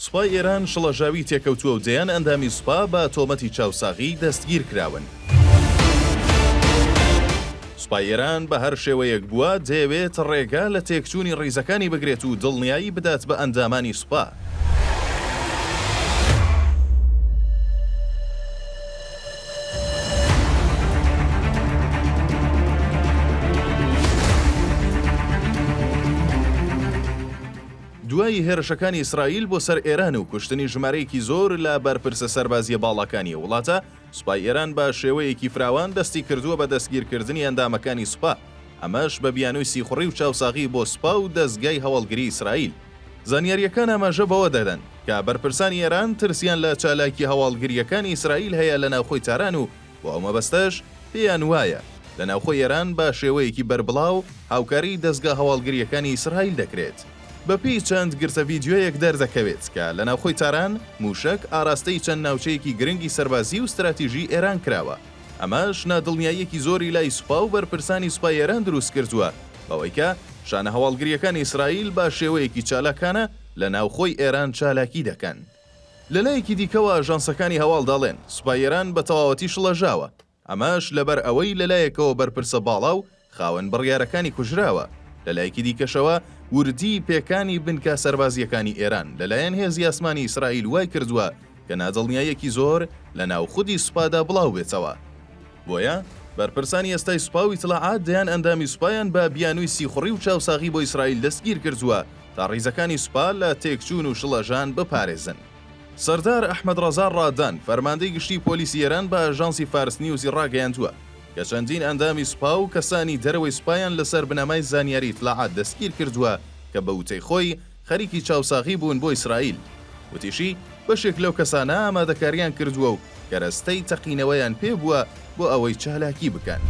سوپای ئێران شڵەژاوی تێکەوتووە و دەیان ئەندامی سوپا بە تۆمەتی چاوساغی دەستگیرکراون. سوپای ئێران بە هەر شێوەیەک بووە دەیەوێت ڕێگا لە تێکچوونی ڕیزەکانی بگرێت و دڵنیایی بدات بە ئەندامانی سوپا. دوای هێرشەکانی ئیسرائیل بۆ سەر ئێران و کوشتنی ژمارەیەکی زۆر لە بەرپرسە سەربازییە باڵاکانی ئەو وڵاتە، سوپای ئێران بە شێوەیەکی فراوان دەستی کردووە بە دەستگیرکردنی ئەندامەکانی سوپا، ئەمەش بە بیانووی سیخوڕی و چاوساغی بۆ سوپا و دەزگای هەواڵگری ئیسرائیل. زانیارییەکان ئاماژە بەوە دەدەن، کە بەرپرسانی ئێران ترسیان لە چالاکییە هەواڵگرییەکانی ئیسرائیل هەیە لە ناوخۆی تاران و بۆ ئەو مەبەستەش پێیان وایە لە ناوخۆی ئێران بە شێوەیەکی بەربڵاو هاوکاری دەزگا هەواڵگرییەکانی ئیسرائیل دەکرێت. بەپێی چەند گرتە ڤیدیۆیەک دەردەکەوێت کە لە ناوخۆی تاران مووشەک ئاراستەی چەند ناوچەیەکی گرنگی سەربازی و ستراتیژی ئێران کراوە، ئەمەش نادڵنیاییەکی زۆری لای سوپا و بەرپرسانی سوپای ئێران دروستکردووە بەوەی کە شانە هەواڵگرییەکانی ئیسرائیل بە شێوەیەکی چالاکانە لە ناوخۆی ئێران چالاکی دەکەن. لەلایەکی دیکەوە ئاژانسەکانی هەواڵ دەڵێن، سوپای ئێران بە تەواوەتی شڵەژاوە، ئەمەش لەبەر ئەوەی لەلایەکەوە بەرپرسە باڵا و خاوەن بڕیارەکانی کوژراوە، لەلایەکی دیکەشەوە وردیی پێکانی بنکە سەربازییەکانی ئێران لەلایەن هێزی ئاسمانی ئیسرائیل وایکردووە کە نادڵنیاییەکی زۆر لەناو خودی سوپادا بڵاوبێتەوە. بۆیە بەرپرسانی ئێستای سوپا و ئیتڵاعات دەیان ئەندامی سوپایان بە بیانووی سیخوڕی و چاوساغی بۆ ئیسرائیل دەستگیرکردووە تا ڕیزەکانی سوپا لە تێکچوون و شڵەژان بپارێزن. سەردار ئەحمەد ڕەزا ڕادان، فەرماندەی گشتیی پۆلیسی ئێران بە ئاژانسی فارس نیوزی ڕاگەیاندووە کە چەندین ئەندامی سوپا و کەسانی دەرەوەی سوپایان لەسەر بنەمای زانیاری ئیتلاعات دەستگیر کردووە کە بە وتەی خۆی خەریکی چاوساغی بوون بۆ ئیسرائیل. وتیشی، بەشێک لەو کەسانە ئامادەکارییان کردووە و کەرەستەی تەقینەوەیان پێ بووە بۆ ئەوەی چالاکی بکەن.